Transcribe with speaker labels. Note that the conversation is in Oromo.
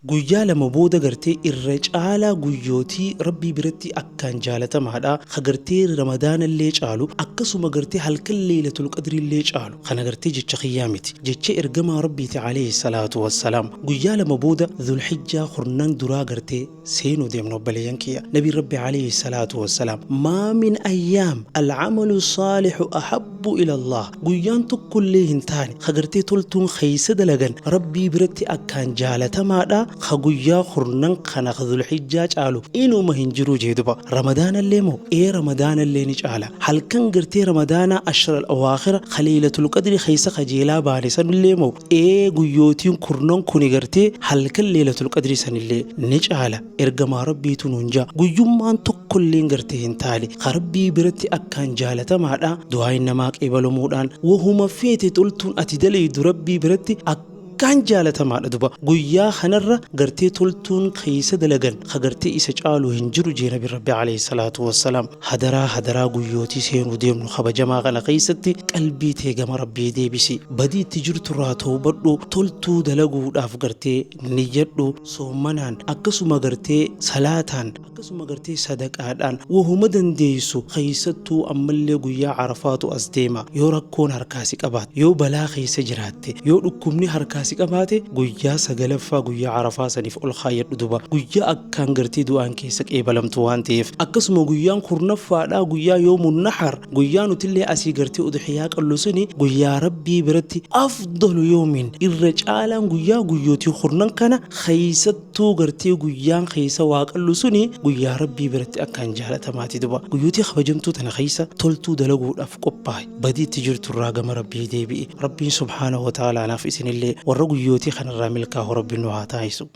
Speaker 1: Guyyaa 2 booda gartee irra caalaa guyyootii Rabbii biratti akkaan jaalatamaadha, ka gartee Ramadaanallee caalu, akkasuma gartee halkan Leeylatul Qadriillee caalu. Kana gartee jecha kiyyaa miti, jecha Ergamaa Rabbiiti aleyhi salaatu wassalaam. Guyyaa 2 booda Zulhijjaa kurnan duraa gartee seenuu deemna obboleeyyan kiyya. Nabiin Rabbi aleyhi salaatu wassalaam, Maa min ayyaam al-amalu saalihu ahabbu ilallaah, guyyaan tokkollee hin taane ka gartee toltuun keeysa dalagan Rabbii biratti akkaan jaalatamaadha, ka guyyaa kurnan kana ka Zulhijjaa caalu inuma hin jiru jee duba. Ramadaanallee moo? Ee, Ramadaanallee ni caala. Halkan gartee Ramadaanaa ashral awaakhira ka Leeylatul Qadri keeysa kajeelaa baane sanillee moo? Ee, guyyootiin kurnan kuni gartee halkan Leeylatul Qadri sanillee ni caala. Ergamaa Rabbiitu nuun ja'a. Guyyummaan tokkolleen gartee hin taane ka Rabbii biratti akkaan jaalatamaadha. Du'aayin namaa qeebalamuudhaan wahuma feete toltuun ati dalaydu Rabbii biratti akkaan jaalatamaadha duba. Guyyaa kanarra gartee toltuun keeysa dalagan ka gartee isa caalu hin jiru jee Nabiin Rabbi aleyhi salaatu wassalaam. Hadaraa hadaraa guyyootii seenuu deemnu kabajamaa kana keeysatti qalbii tee gama Rabbii deebisi. Badii itti jirturraa towbadhu, toltuu dalaguudhaaf gartee niyyadhu, soommanaan, akkasuma gartee salaataan, akkasuma gartee sadaqaadhaan, wahuma dandeeysu keeysattuu. Ammallee guyyaa Arafaatu as deema. Yoo rakkoon harkaa si qabaate, yoo balaa keeysa jiraatte, yoo dhukkubni harkaa si qabaate, guyyaa 9ffaa guyyaa Arafaa saniif ol kaayyadhu duba, guyyaa akkaan gartee du'aan keessa qeebalamtu waan ta'eef. Akkasuma guyyaan 10ffaadhaa guyyaa yoomun nahar, guyyaa nutillee asii gartee udhiyaa qallu suni, guyyaa Rabbii biratti afdalu yoomin, irra caalaan guyyaa guyyootii kurnan kana keeysattuu gartee guyyaan keeysa waa qallu suni guyyaa Rabbii biratti akkaan jaalatamaati duba. Guyyootii kabajamtuu tana keeysa toltuu dalaguudhaaf qophaa'i, badii itti jirturraa gama Rabbii deebi'i. Rabbiin subhaanahu wa ta'aalaa anaaf isinillee warra guyyootii kanarraa milkaahu Rabbiin nu haa taasisu.